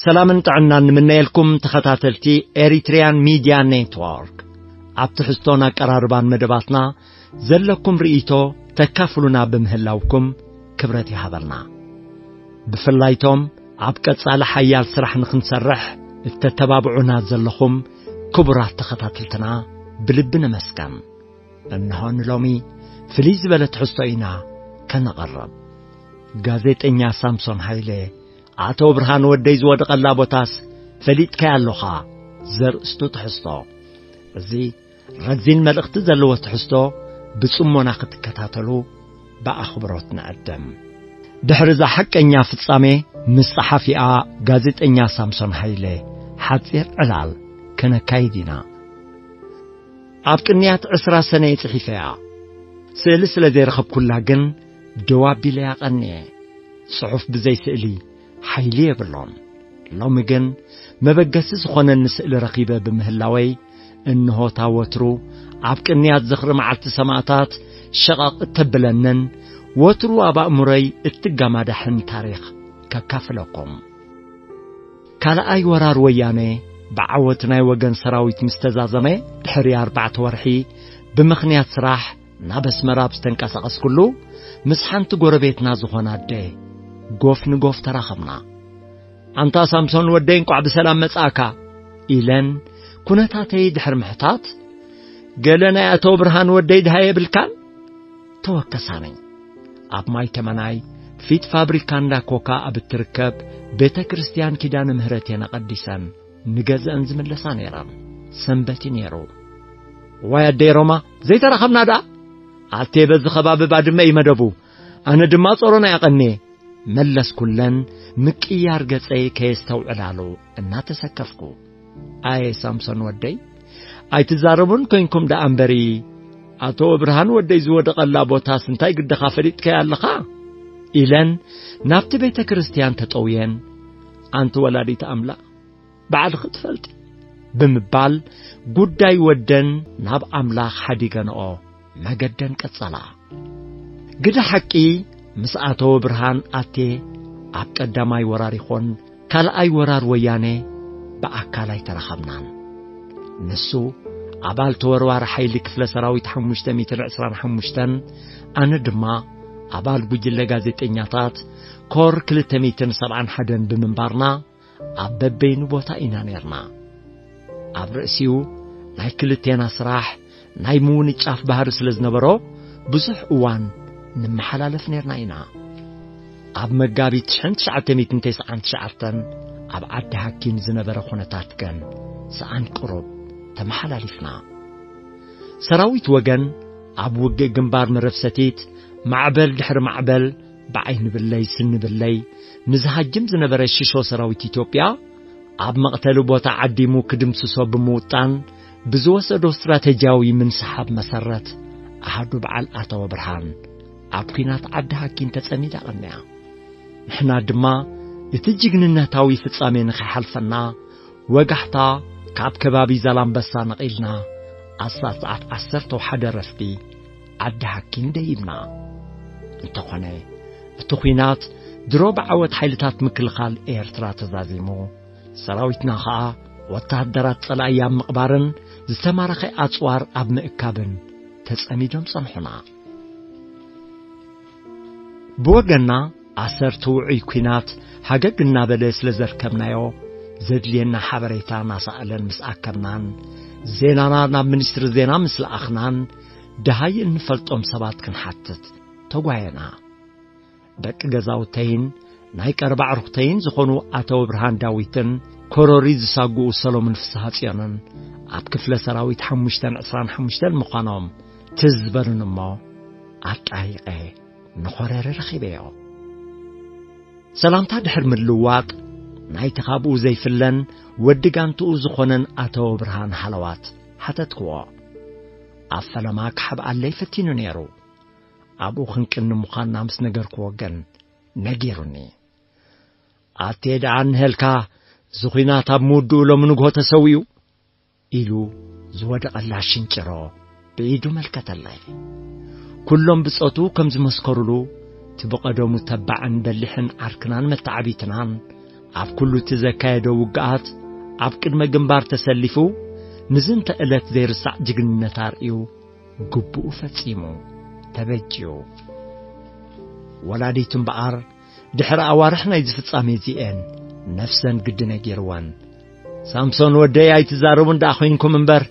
ሰላምን ጥዕናን ንምነየልኩም ተኸታተልቲ ኤሪትሪያን ሚድያ ኔትወርክ። ኣብ ትሕዝቶን ኣቀራርባን መደባትና ዘለኩም ርእይቶ ተካፍሉና ብምህላውኩም ክብረት ይሃበልና። ብፍላይቶም ኣብ ቀጻሊ ሓያል ስራሕ ንኽንሰርሕ እተተባብዑና ዘለኹም ክቡራት ተኸታተልትና ብልቢ ነመስገን። እንሆ ንሎሚ ፍልይ ዝበለ ትሕዝቶ ኢና ከነቐርብ። ጋዜጠኛ ሳምሶን ሃይለ፣ ኣቶ ብርሃን ወደይ ዝወደቐላ ቦታስ ፈሊጥካያ ኣለኻ? ዘርእስቱ ትሕዝቶ። እዚ ረዚን መልእኽቲ ዘለዎ ትሕዝቶ ብጽሞና ክትከታተሉ ብኣኽብሮት ንዕድም። ድሕሪ እዛ ሓቀኛ ፍጻሜ ምስ ጸሓፊኣ ጋዜጠኛ ሳምሶን ሃይለ ሓጺር ዕላል ከነካይድ ኢና። ኣብ ቅንያት ዕስራ ሰነ እየ ጽሒፈያ። ስእሊ ስለ ዘይረኸብኩላ ግን ደው ኣቢለያ ቀንየ። ጽሑፍ ብዘይ ስእሊ ሓይሊ የብሎን። ሎሚ ግን መበገሲ ዝኾነኒ ስእሊ ረኺበ ብምህላወይ፣ እንሆታ ወትሩ ኣብ ቅንያት ዝኽሪ መዓልቲ ሰማእታት ሸቐቕ እተብለንን ወትሩ ኣብ ኣእምሮይ እትጋማዳሕን ታሪኽ ከካፍለኩም። ካልኣይ ወራር ወያነ ብዓወት ናይ ወገን ሰራዊት ምስ ተዛዘመ፣ ድሕሪ ኣርባዕተ ወርሒ ብምኽንያት ስራሕ ናብ ኣስመራ ኣብ ዝተንቀሳቐስኩሉ፣ ምስ ሓንቲ ጎረቤትና ዝኾነ ኣደ ጎፍ ንጎፍ ተራኸብና። "ኣንታ ሳምሶን ወደይ፣ እንቋዕ ብሰላም መጻእካ" ኢለን ኩነታተይ ድሕሪ ምሕታት፣ "ገለ ናይ ኣቶ ብርሃን ወደይ ድሃ የብልካን?" ተወከሳኒ። ኣብ ማይ ተመናይ ፊት ፋብሪካ እንዳ ኮካ ኣብ እትርከብ ቤተ ክርስቲያን ኪዳነ ምህረት እየን ኣቐዲሰን ንገዝአን ዝምለሳ ነይረን። ሰንበት እዩ ነይሩ። "ዋይ ኣደይ ሮማ፣ ዘይተራኸብና ደኣ? ኣቴ በዚ ከባቢ ባድመ እዩ መደቡ፣ ኣነ ድማ ጾሮና ይቐኔ" መለስኩለን፣ ምቅያር ገጸይ ከየስተውዕላሉ እናተሰከፍኩ። "ኣየ ሳምሶን ወደይ፣ ኣይትዛረቡን ኮንኩም ደኣ እምበሪ፣ ኣቶ ብርሃን ወደይ ዝወደቐላ ቦታስ እንታይ ግድኻ ፈሊጥካያ ኣለኻ?" ኢለን ናብቲ ቤተ ክርስቲያን ተጠውየን፣ "ኣንቲ ወላዲት ኣምላኽ፣ ባዕልኺ ትፈልጢ" ብምባል ጉዳይ ወደን ናብ ኣምላኽ ሓዲገንኦ መገደን ቀጸላ። ግደ ሓቂ፣ ምስ ኣቶ ብርሃን ኣቴ ኣብ ቀዳማይ ወራር ይኾን ካልኣይ ወራር ወያነ ብኣካል ኣይተራኸብናን። ንሱ ኣባል ተወርዋሪ ሓይሊ ክፍለ ሰራዊት ሓሙሽተ ሚእትን ዕስራን ሓሙሽተን፣ ኣነ ድማ ኣባል ጉጅለ ጋዜጠኛታት ኮር ክልተ ሚእትን ሰብዓን ሓደን ብምንባርና፣ ኣብ በበይኑ ቦታ ኢና ኔርና። ኣብ ርእሲኡ ናይ ክልቴና ስራሕ ናይ ምውንጫፍ ባህሪ ስለ ዝነበሮ፣ ብዙሕ እዋን ንመሓላለፍ ኔርና ኢና። ኣብ መጋቢት ሽሕን ትሽዓተ ሚእትን ተስዓን ትሽዓተን ኣብ ዓዲ ሃኪን ዝነበረ ኩነታት ግን ሰኣን ቅሩብ ተመሓላሊፍና። ሰራዊት ወገን ኣብ ውግእ ግንባር መረብ ሰቲት ማዕበል ድሕሪ ማዕበል ብዓይኒ ብለይ ስኒ ብለይ ንዝሃጅም ዝነበረ ሽሾ ሰራዊት ኢትዮጵያ ኣብ መቕተሊ ቦታ ዓዲሙ ክድምስሶ ብምውጣን ብዝወሰዶ ስትራቴጂያዊ ምንስሓብ መሰረት ኣሃዱ በዓል ኣተወ ብርሃን ኣብ ኲናት ዓዲ ሃኪን ተጸሚዳ ቀንያ። ንሕና ድማ እቲ ጅግንነታዊ ፍጻሜ ንኸይሓልፈና ወጋሕታ ካብ ከባቢ ዛላምበሳ ነቒልና ኣስታት ሰዓት ዓሰርተ ወሓደ ረፍዲ ዓዲ ሃኪን ደይብና። እንተኾነ እቲ ኲናት ድሮ ብዓወት ሓይልታት ምክልኻል ኤርትራ ተዛዚሙ፣ ሰራዊትና ኸኣ ወተሃደራት ጸላኢ ኣብ ምቕባርን ዝተማረኸ ኣጽዋር ኣብ ምእካብን ተጸሚዶም ጸንሑና። ብወገንና ኣሰርቲ ውዑይ ኲናት ሃገግ እናበለ ስለ ዘርከብናዮ፣ ዘድልየና ሓበሬታ እናሰኣለን ምስ ኣከብናን ዜናና ናብ ሚኒስትሪ ዜና ምስ ለኣኽናን፣ ደሃይ እንፈልጦም ሰባት ክንሓትት ተጓየና። ደቂ ገዛውተይን ናይ ቀረባ ኣዕሩኽተይን ዝኾኑ ኣቶ ብርሃን ዳዊትን ኮሮሪ ዝሳጉኡ ሰሎሞን ፍስሃጽዮንን ኣብ ክፍለ ሰራዊት ሓሙሽተን ዕስራን ሓሙሽተን ምዃኖም ትዝ ዝበሉኒ እሞ፣ ኣጣይቐ ንኾረሪ ረኺበዮ። ሰላምታ ድሕር ምልውዋጥ፣ ናይቲ ካብኡ ዘይፍለን ወዲ ጋንትኡ ዝኾነን ኣቶ ብርሃን ሃለዋት ሓተትክዎ። ኣብ ፈለማ ክሓብኣለይ ፈቲኑ ነይሩ። ኣብኡ ክንቅኒ ምዃንና ምስ ነገርክዎ ግን ነጊሩኒ። "ኣቴ ደኣ እንሀልካ፣ እዚ ኹናት ኣብ ምውድኡ ሎሚ ንግሆ ተሰዊኡ" ኢሉ ዝወደቐላ ሽንጭሮ ብኢዱ መልከተለይ። ኩሎም ብጾቱ ከም ዝመስከሩሉ፣ እቲ ብቐደሙ ተባዕን በሊሕን ዓርክናን መተዓቢትናን፣ ኣብ ኩሉ እቲ ዘካየዶ ውግኣት ኣብ ቅድመ ግንባር ተሰሊፉ፣ ንዝንተ ዕለት ዘይርሳዕ ጅግንነት ኣርእዩ፣ ግቡኡ ፈጺሙ፣ ተበጅዩ። ወላዲቱ እምበኣር፣ ድሕሪ ኣዋርሕ ናይዚ ፍጻሜ እዚኤን፣ ነፍሰን ግዲ ነጊርወን። ሳምሶን ወደይ ኣይትዛረቡን ደኣ ኮይንኩም እምበር፣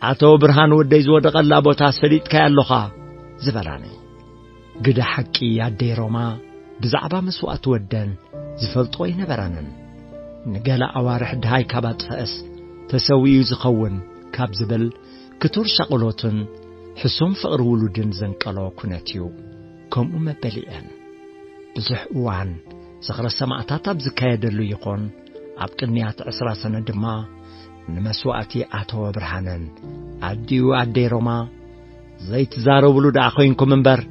ኣቶ ብርሃን ወደይ ዝወደቐላ ቦታ ሰሊጥካያ ኣሎኻ ዝበላኒ። ግደ ሓቂ ኣደይ ሮማ ብዛዕባ መስዋእቲ ወደን ዝፈልጦ ኣይነበረንን። ንገለ ኣዋርሕ ድሃይ ካብ ኣጥፍአስ ተሰዊኡ ዝኸውን ካብ ዝብል ክቱር ሻቕሎትን ሕሱም ፍቕሪ ውሉድን ዘንቀሎ ኩነት እዩ። ከምኡ መበሊዐን ብዙሕ እዋን ዝኽረ ሰማእታት ኣብ ዝካየደሉ ይኹን፣ ኣብ ቅንያት ዕስራ ሰነ ድማ ንመስዋእቲ ኣቶ ብርሃንን ኣዲኡ ኣደይ ሮማ ዘይትዛረብሉ ደኣ ኮይንኩም እምበር፣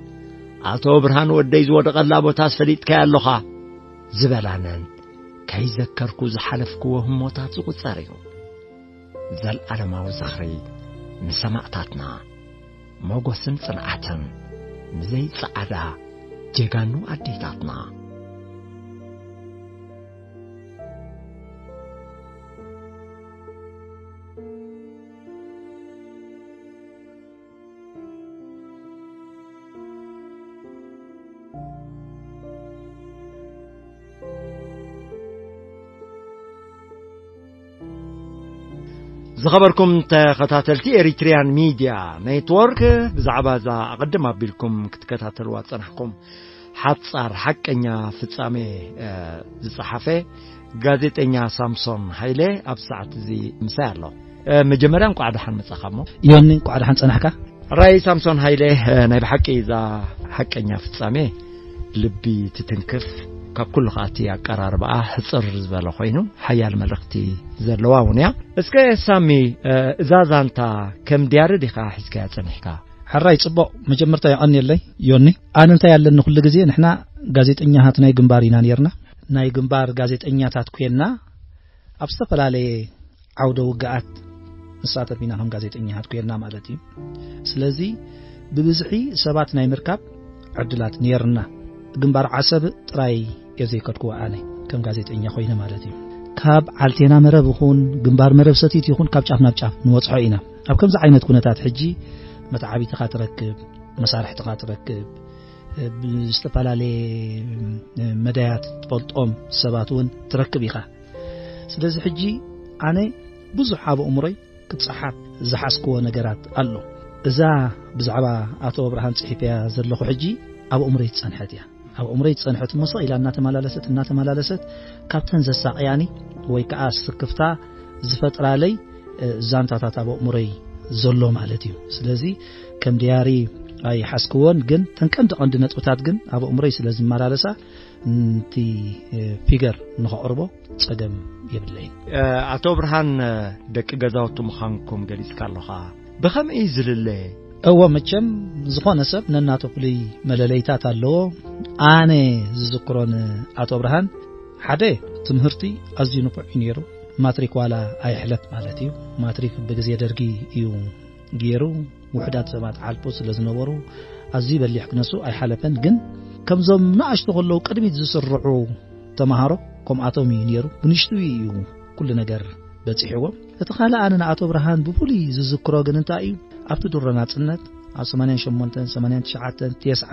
ኣቶ ብርሃን ወደይ ዝወደቐላ ቦታ ሰሊጥካያ ኣሎኻ ዝበላነን ከይዘከርኩ ዝሓለፍክዎ ህሞታት ዝቑጸር እዩ። ዘልኣለማዊ ዝኽሪ ንሰማእታትና፣ ሞጎስን ጽንዓትን ንዘይጸዓዳ ጀጋኑ ኣዴታትና። ዝኸበርኩም ተኸታተልቲ ኤሪትሪያን ሚድያ ኔትወርክ፣ ብዛዕባ እዛ ኣቐድም ኣቢልኩም ክትከታተልዋ ዝጸናሕኩም ሓጻር ሓቀኛ ፍጻሜ፣ እ፣ ዝጸሓፈ ጋዜጠኛ ሳምሶን ሃይለ ኣብ ሰዓት እዚ ምሳይ ኣሎ። እ፣ መጀመርያ እንቋዕ ደሓን መጻኻ እሞ። ዮኒ፣ እንቋዕ ደሓን ጸናሕካ። ራይ ሳምሶን ሃይለ፣ እ፣ ናይ ብሓቂ እዛ ሓቀኛ ፍጻሜ ልቢ ትትንክፍ፣ ካብ ኩሉ ኸኣ እቲ ኣቀራርባኣ ሕጽር ዝበለ ኮይኑ፣ ሓያል መልእኽቲ ዘለዋ እውን እያ። እስከ ሳሚ፣ እ፣ እዛ ዛንታ ከም ድያሪ ዲኻ ሒዝካያ ጸኒሕካ? ሕራይ ጽቡቕ፣ መጀመርታ የቐንየለይ ዮኒ። ኣነ እንታይ ኣለኒ ኩሉ ግዜ ንሕና ጋዜጠኛታት ናይ ግንባር ኢና ነይርና። ናይ ግንባር ጋዜጠኛታት ኮይንና ኣብ ዝተፈላለየ ዓውደ ውግኣት ንሳተፍ ኢና ከም ጋዜጠኛታት ኮይንና ማለት እዩ። ስለዚ ብብዝሒ ሰባት ናይ ምርካብ ዕድላት ነይርና። ግንባር ዓሰብ ጥራይ እየ ዘይከድኩዎ ኣነ ከም ጋዜጠኛ ኮይነ ማለት እዩ። ካብ ዓልቴና መረብ ይኹን ግንባር መረብ ሰቲት ይኹን ካብ ጫፍ ናብ ጫፍ ንወጽሖ ኢና። ኣብ ከምዚ ዓይነት ኩነታት ሕጂ መተዓቢትኻ ትረክብ፣ መሳርሕትኻ ትረክብ፣ ብዝተፈላለየ መዳያት ትፈልጦም ሰባት እውን ትረክብ ኢኻ። ስለዚ ሕጂ ኣነ ብዙሕ ኣብ ኣእምሮይ ክጸሓፍ ዝሓዝክዎ ነገራት ኣሎ። እዛ ብዛዕባ ኣቶ ኣብርሃም ጽሒፈያ ዘለኹ ሕጂ ኣብ ኣእምሮይ ዝጸንሐት እያ። ኣብ ኣእምሮይ ዝጸንሐት እሞ ስቕ ኢላ እናተመላለሰት፣ እናተመላለሰት ካብተን ዘሳቕያኒ ወይ ከዓ ስክፍታ ዝፈጥራለይ፣ እ፣ ዛንታታት ኣብ ኣእምሮይ ዘሎ ማለት እዩ። ስለዚ ከም ድያሪ ኣይሓዝክዎን፣ ግን ተን ቀንዲ ቀንዲ ነጥብታት ግን ኣብ ኣእምሮይ ስለ ዝመላለሳ፣ ንቲ፣ እ፣ ፊገር ንኸቕርቦ ጸገም የብለይን። እ፣ ኣቶ ብርሃን፣ እ፣ ደቂ ገዛውቲ ምዃንኩም ገሊጽካ ኣለኻ። ብኸመይ እዩ ዝልለ? እወ፣ መቸም ዝኾነ ሰብ ነናቱ ፍሉይ መለለይታት ኣለዎ። ኣነ ዝዝክሮ ንኣቶ ብርሃን፣ ሓደ ትምህርቲ ኣዝዩ ንፉዕ እዩ ነይሩ። ማትሪክ ዋላ ኣይሕለፍ ማለት እዩ። ማትሪክ ብግዜ ደርጊ እዩ ገይሩ። ውሑዳት ሰባት ዓልፖ ስለ ዝነበሩ ኣዝዩ በሊሕ ክነሱ ኣይሓለፈን። ግን ከምዞም ንኣሽቱ ከለዉ ቅድሚት ዝስርዑ ተምሃሮ ከምኣቶም እዩ ነይሩ። ብንሽቱ እዩ ኩሉ ነገር በጺሕዎ። እቲ ካልእ ኣነ ንኣቶ ብርሃን ብፍሉይ ዝዝክሮ ግን እንታይ እዩ? ኣብቲ ድሮ ናጽነት ኣብ ሰማንያን ሸሞንተን፣ ሰማንያን ትሽዓተን፣ ተስዓ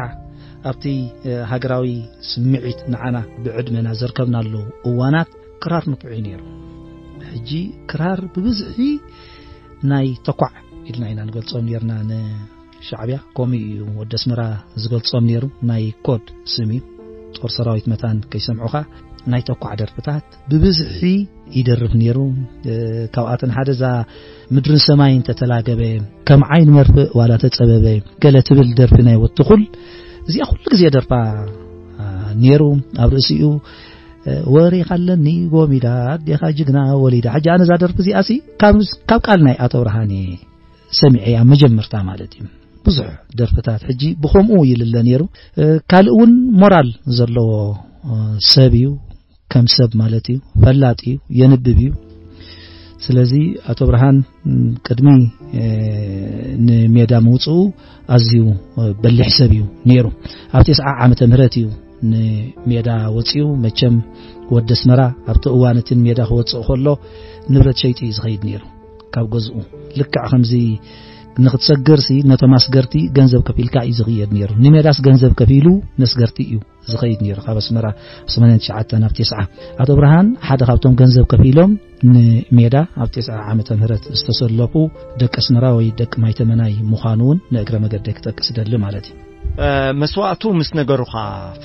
ኣብቲ፣ እ፣ ሃገራዊ ስምዒት ንዓና ብዕድመና ዘርከብናሉ እዋናት ክራር ንፉዕ እዩ ነይሩ። ሕጂ ክራር ብብዝሒ ናይ ተኳዕ ኢልና ኢና ንገልጾም ነይርና ንሻዕብያ። ከምኡ እዩ ወዲ ኣስመራ ዝገልጾም ነይሩ። ናይ ኮድ ስም እዩ። ጦር ሰራዊት መታን ከይሰምዑኻ ናይ ተኳዕ ደርፍታት ብብዝሒ ይደርፍ ነይሩ። እ፣ ካብኣተን ሓደ እዛ ምድርን ሰማይን ተተላገበ፣ ከም ዓይኒ መርፍእ ዋላ ተጸበበ ገለ ትብል ደርፊ ናይ ወትኹል፣ እዚኣ ኩሉ ግዜ ደርፋ፣ አ፣ ነይሩ። ኣብ ርእሲኡ፣ እ፣ ወሪኻ ኣለኒ ጎሚዳ፣ ኣዴኻ ጅግና ወሊዳ። ሕጂ ኣነ እዛ ደርፊ እዚኣ ሲ ካብ፣ ካብ ቃል ናይ ኣቶ ብርሃን እየ ሰሚዐያ መጀመርታ ማለት እዩ። ብዙሕ ደርፍታት ሕጂ ብኸምኡ ይልለ ነይሩ። እ፣ ካልእ እውን ሞራል ዘለዎ፣ እ፣ ሰብ እዩ። ከም ሰብ ማለት እዩ። ፈላጥ እዩ፣ የንብብ እዩ። ስለዚ ኣቶ ብርሃን፣ ም፣ ቅድሚ፣ እ፣ ንሜዳ ምውፅኡ ኣዝዩ፣ እ፣ በሊሕ ሰብ እዩ ነይሩ። ኣብ ተስዓ ዓመተ ምህረት እዩ ንሜዳ ወፂኡ። መቸም ወዲ ኣስመራ ኣብቲ እዋን እቲ ንሜዳ ክወፅእ ከሎ ንብረት ሸይጡ እዩ ዝኸይድ ነይሩ ካብ ገዝኡ። ልክዕ ከምዚ ንክትሰግር ሲ ነቶም ኣስገርቲ ገንዘብ ከፊልካ እዩ ዝኽየድ ነይሩ። ንሜዳስ ገንዘብ ከፊሉ ነስገርቲ እዩ ዝኸይድ ነይሩ፣ ካብ ኣስመራ ሰማንያን ትሽዓተ ናብ ተስዓ። ኣቶ ብርሃን ሓደ ካብቶም ገንዘብ ከፊሎም ንሜዳ ኣብ ተስዓ ዓመተ ምህረት ዝተሰለፉ ደቂ ኣስመራ ወይ ደቂ ማይተመናይ ምዃኑ እውን ንእግረ መገደይ ክጠቅስ ደሊ ማለት እዩ። እ፣ መስዋእቱ ምስ ነገሩኻ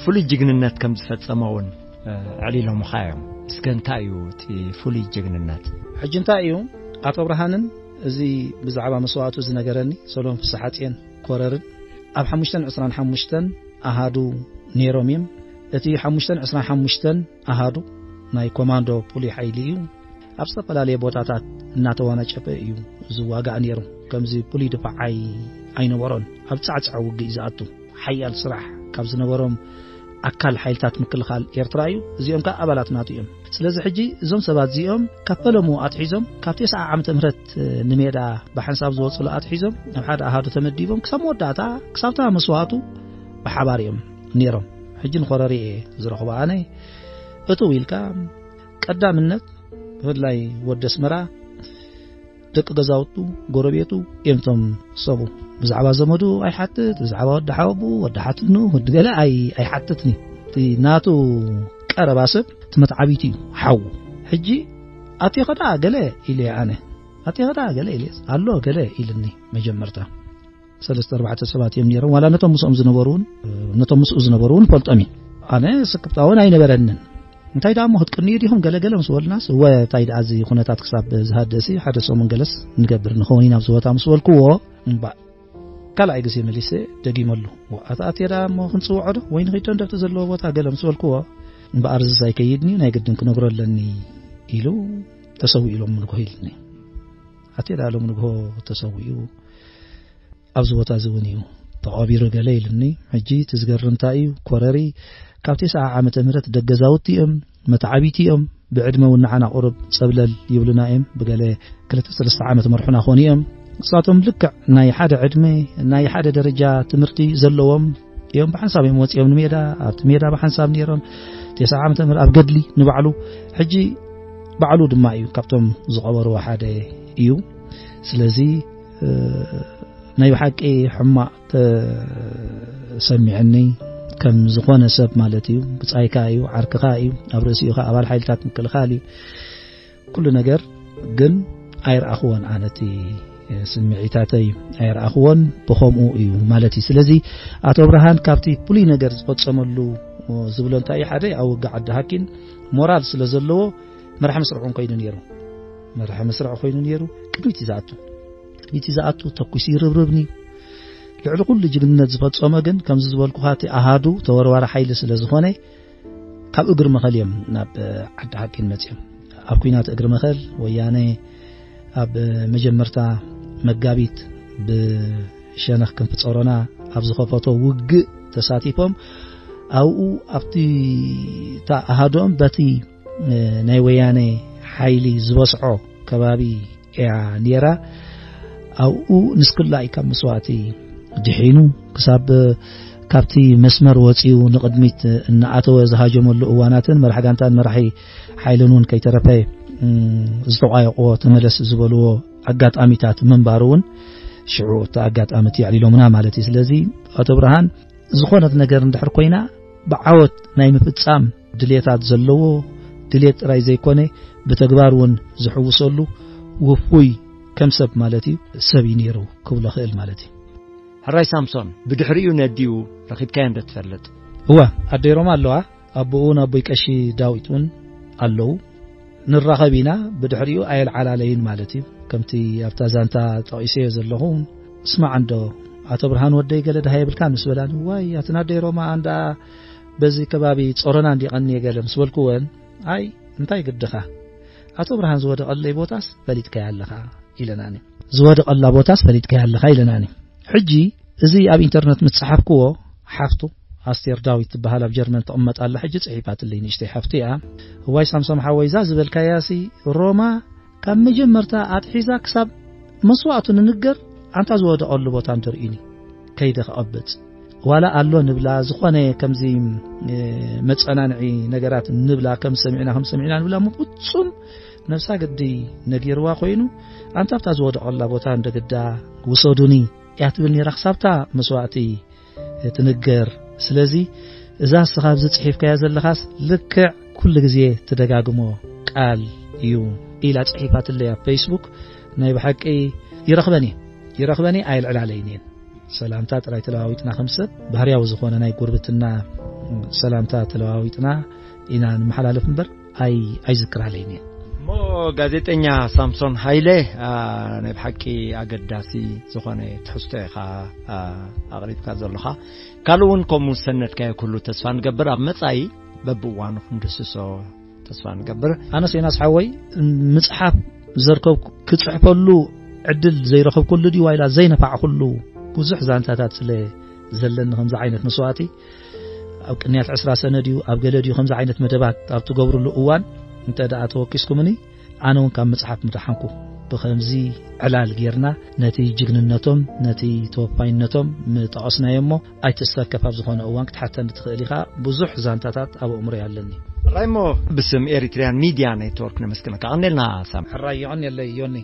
ፍሉይ ጅግንነት ከም ዝፈጸመ እውን፣ እ፣ ኣዕሊሎምኻ እዮም። እስከ እንታይ እዩ እቲ ፍሉይ ጅግንነት? ሕጂ እንታይ እዩ ኣቶ ብርሃንን እዚ ብዛዕባ መስዋእቱ ዝነገረኒ ሰሎን ፍስሓጽዮን ኮረርን ኣብ ሓሙሽተን ዕስራን ሓሙሽተን ኣሃዱ ነይሮም እዮም። እቲ ሓሙሽተን ዕስራን ሓሙሽተን ኣሃዱ ናይ ኮማንዶ ፍሉይ ሓይሊ እዩ። ኣብ ዝተፈላለየ ቦታታት እናተዋናጨፈ እዩ ዝዋጋእ ነይሩ። ከምዚ ፍሉይ ድፋዕ ኣይ-፣ ኣይነበሮን። ኣብ ጻዕጻዕ ውግእ እዩ ዝኣቱ። ሓያል ስራሕ ካብ ዝነበሮም ኣካል ሓይልታት ምክልኻል ኤርትራ እዩ። እዚኦም ከኣ ኣባላት ናቱ እዮም። ስለዚ ሕጂ እዞም ሰባት እዚኦም ካብ ፈለሙ ኣትሒዞም፣ ካብ ተስዓ ዓመተ ምህረት ንሜዳ ብሓንሳብ ዝወጽሉ ኣትሒዞም፣ ኣብ ሓደ ኣሃዱ ተመዲቦም፣ ክሳብ መወዳእታ፣ ክሳብታ መስዋእቱ ብሓባር እዮም ነይሮም። ሕጂ ንኮረሪኤ ዝረኽቦ ኣነ፣ እትው ኢልካ ቀዳምነት፣ ብፍላይ ወዲ ኣስመራ፣ ደቂ ገዛውቱ፣ ጎረቤቱ እዮም እቶም ሰቡ። ብዛዕባ ዘመዱ ኣይሓትት፣ ብዛዕባ ወዲ ሓወቡ፣ ወዲ ሓትኑ፣ ወዲ ገለ ኣይ-፣ ኣይሓትትኒ። እቲ ናቱ ቀረባ ሰብ እቲ መትዓቢቱ እዩ፣ ሓዉ። ሕጂ፣ "ኣቴኸ ደኣ ገለ?" ኢለ ኣነ። "ኣቴኸ ደኣ ገለ?" ኢለ፣ "ኣሎ ገለ" ኢልኒ መጀመርታ። ሰለስተ ኣርባዕተ ሰባት እዮም ነይሮም። ዋላ ነቶም ምስኦም ዝነበሩ እውን፣ ነቶም ምስኡ ዝነበሩ እውን ፈልጦም እዩ። ኣነ ስክፍታ እውን ኣይነበረንን። እንታይ ደኣ እሞ ክትቅንዩ ዲኹም ገለ ገለ ምስ በሉናስ፣ እወ፣ እንታይ ደኣ እዚ ኩነታት ክሳብ ዝሃደሲ ሓደ ሰሙን ገለስ ንገብር ንኸውን ኢና ኣብዚ ቦታ ምስ በልክዎ፣ እምባ-፣ ካልኣይ ግዜ መሊሰ ደጊመሉ። "ኣታ ኣቴ ደኣ እሞ ክንጽውዖ ዶ? ወይ ንኺድ ዶ እንደብቲ ዘለዎ ቦታ?" ገለ ምስ በልክዎ፣ "እምበኣር እዝስ ኣይከይድን እዩ፣ ናይ ግድን ክነግሮ ኣለኒ" ኢሉ፣ "ተሰዊኡ ሎም ንግሆ" ኢልኒ። ኣቴ ደኣ ሎም ንግሆ ተሰዊኡ። ኣብዚ ቦታ እዚ እውን እዩ ተቐቢሩ ገለ ኢሉኒ። ሕጂ እቲ ዝገርም እንታይ እዩ? ኮረሪ ካብ ተስዓ ዓመተ ምህረት ደገዛውቲ እዮም፣ መተዓቢቲ እዮም። ብዕድመ እውን ንዓና ቁሩብ ጸብለል ይብሉና እዮም። ብገለ ክልተ ሰለስተ ዓመት መርሑና ኾኑ እዮም። ንሳቶም ልክዕ ናይ ሓደ ዕድመ፣ ናይ ሓደ ደረጃ ትምህርቲ ዘለዎም እዮም። ብሓንሳብ እዮም ወጺኦም ንሜዳ፣ ኣብቲ ሜዳ ብሓንሳብ ነይሮም። ተስዓ ዓመተ ምህረት ኣብ ገድሊ ንባዕሉ። ሕጂ ባዕሉ ድማ እዩ ካብቶም ዝቐበርዎ ሓደ እዩ። ስለዚ፣ እ፣ ናይ ብሓቂ ሕማቕ ተሰሚዐኒ፣ ከም ዝኾነ ሰብ ማለት እዩ። ብጻይካ እዩ፣ ዓርክኻ እዩ፣ ኣብ ርእሲኡ ኸኣ ኣባል ሓይልታት ምክልኻል እዩ። ኩሉ ነገር ግን ኣይረኣኽዎን፣ ኣነ እቲ ስምዒታተይ ኣይረኣኽዎን፣ ብኸምኡ እዩ ማለት እዩ። ስለዚ ኣቶ ብርሃን ካብቲ ፍሉይ ነገር ዝፈጸመሉ ዝብሎ እንታይ እዩ? ሓደ ኣብ ውግእ ዓዲ ሃኪን ሞራል ስለ ዘለዎ መራሒ መስርዕ እውን ኮይኑ ነይሩ። መራሒ መስርዕ ኮይኑ ነይሩ። ቅድሚት እዩ ዝኣቱ። ቅድሚት እዩ ዝኣቱ፣ ተኩሱ ይርብርብኒ። ልዕሊ ኩሉ ጅግንነት ዝፈጸመ ግን ከምዚ ዝበልኩኻ እቲ ኣሃዱ ተወርዋሪ ሓይሊ ስለ ዝኾነ ካብ እግሪ መኸል እዮም ናብ ዓዲ ሓቂን መጺኦም። ኣብ ኲናት እግሪ መኸል ወያነ ኣብ መጀመርታ መጋቢት ብሸነኽ ክንፊ ጾሮና ኣብ ዝኸፈቶ ውግእ ተሳቲፎም ኣብኡ ኣብቲ እታ ኣሃዶም በቲ ናይ ወያነ ሓይሊ ዝበስዖ ከባቢ እያ ነይራ። ኣብኡ ንስክላ እዩ ካብ መስዋእቲ ድሒኑ ክሳብ ካብቲ መስመር ወፂኡ ንቕድሚት እናኣተወ ዝሃጀመሉ እዋናትን መራሕ ጋንታን መራሒ ሓይልን እውን ከይተረፈ፣ እም፣ ዝተቋየቕዎ ተመለስ ዝበልዎ ኣጋጣሚታት ምንባሩ እውን ሽዑ እቲ ኣጋጣሚ እቲ የዕሊሎምና ማለት እዩ። ስለዚ ኣቶ ብርሃን ዝኾነት ነገር እንድሕር ኮይና ብዓወት ናይ ምፍጻም ድሌታት ዘለዎ ድሌት ጥራይ ዘይኮነ ብተግባር እውን ዝሕውሰሉ ውፉይ ከም ሰብ ማለት እዩ ሰብ እዩ ነይሩ ክብሎ ክእል ማለት እዩ። ሕራይ ሳምሶን፣ ብድሕሪኡ ነዲኡ ረኺብካዮ እንዶ ትፈልጥ? እወ፣ ኣደይ ሮማ ኣለዋ። ኣቦኡ እውን ኣቦይ ቀሺ ዳዊት እውን ኣለዉ። ንራኸብ ኢና፣ ብድሕሪኡ ኣየልዓላለይን ማለት እዩ። ከምቲ ኣብታ ዛንታ ጠቒሰዮ ዘለኹ፣ "ስማዕ እንዶ፣ ኣቶ ብርሃን ወደይ ገለ ድሃ የብልካን?" ምስ በላኒ፣ "ዋይ፣ ኣቲ ናደይ ሮማ ኣንዳ በዚ ከባቢ ጾሮና እንዲ ቀንየ ገለ" ምስ በልኩወን፣ "ኣይ፣ እንታይ ግድኻ? ኣቶ ብርሃን ዝወደቐለይ ቦታስ ፈሊጥካዮ ኣለኻ?" ኢለናኒ። "ዝወደቐላ ቦታስ ፈሊጥካዮ ኣለኻ?" ኢለናኒ። ሕጂ እዚ ኣብ ኢንተርነት ምስ ጸሓፍክዎ፣ ሓፍቱ ኣስቴር ዳዊት ትበሃል ኣብ ጀርመን ትቕመጥ ኣላ። ሕጂ ጽሒፋትለይ ንእሽተይ ሓፍቱ እያ። "እዋይ ሳምሶም ሓወይ፣ እዛ ዝበልካያሲ ሮማ ካብ መጀመርታ ኣትሒዛ ክሳብ መስዋእቱ ንንገር፣ ኣንታ ዝወደቐሉ ቦታ እንተርእዩኒ ከይደ ክቐብጽ። ዋላ ኣሎ ንብላ፣ ዝኾነ ከምዚ፣ እ፣ መጸናንዒ ነገራት ንብላ፣ ከም ሰሚዕና፣ ከም ሰሚዕና ንብላ፣ እሞ ፍጹም ነብሳ ግዲ ነጊርዋ ኮይኑ፣ ኣንታ ኣብታ ዝወደቐላ ቦታ እንደ ግዳ ውሰዱኒ እያ ትብል ነይራ፣ ክሳብታ መስዋእቲ ትንገር። ስለዚ እዛ እስኻ ኣብዚ ጽሒፍካያ ዘለኻስ ልክዕ ኩሉ ግዜ ትደጋግሞ ቃል እዩ ኢላ ጽሒፋትለይ ኣብ ፌስቡክ። ናይ ብሓቂ ይረኽበን እየ፣ ይረኽበን እየ፣ ኣየልዕላለይን እየን። ሰላምታ ጥራይ ተለዋዊጥና፣ ከም ሰብ ባህርያዊ ዝኾነ ናይ ጉርብትና ሰላምታ ተለዋዊጥና ኢና ንመሓላለፍ እምበር ኣይ-፣ ኣይዝክራለይን እየን። እሞ ጋዜጠኛ ሳምሶን ሃይለ፣ አ፣ ናይ ብሓቂ ኣገዳሲ ዝኾነ ትሕዝቶ ኢኻ፣ አ፣ ኣቕሪብካ ዘለኻ። ካልእ እውን ከምኡ ዝሰነድካዮ ኩሉ ተስፋ ንገብር፣ ኣብ መጻኢ በብእዋኑ ክንድስሶ ተስፋ ንገብር። ኣነስ ዮናስ ሓወይ፣ ምጽሓፍ ዘርከብኩ፣ ክጽሕፈሉ ዕድል ዘይረኸብኩሉ ድዩ ዋይላ ዘይነፋዕኩሉ ብዙሕ ዛንታታት ስለ ዘለኒ፣ ከምዚ ዓይነት መስዋእቲ ኣብ ቅንያት ዕስራ ሰነ ድዩ ኣብ ገለ ድዩ ከምዚ ዓይነት መደባት ኣብ ትገብርሉ እዋን እንተ ደኣ ተወኪስኩምኒ፣ ኣነ እውን ካብ ምጽሓፍ ምደሓንኩ። ብኸምዚ ዕላል ጌርና ነቲ ጅግንነቶም፣ ነቲ ተወፋይነቶም ምጠቐስናዮ እሞ፣ ኣይትሰከፍ፣ ኣብ ዝኾነ እዋን ክትሓተኒ ትኽእል ኢኻ። ብዙሕ ዛንታታት ኣብ ኣእምሮይ ኣለኒ። ሕራይ እሞ ብስም ኤሪትሪያን ሚድያ ኔትወርክ ነመስግነካ። ቀንዴልና ሳሚ። ሕራይ የቐንየለይ ዮኒ።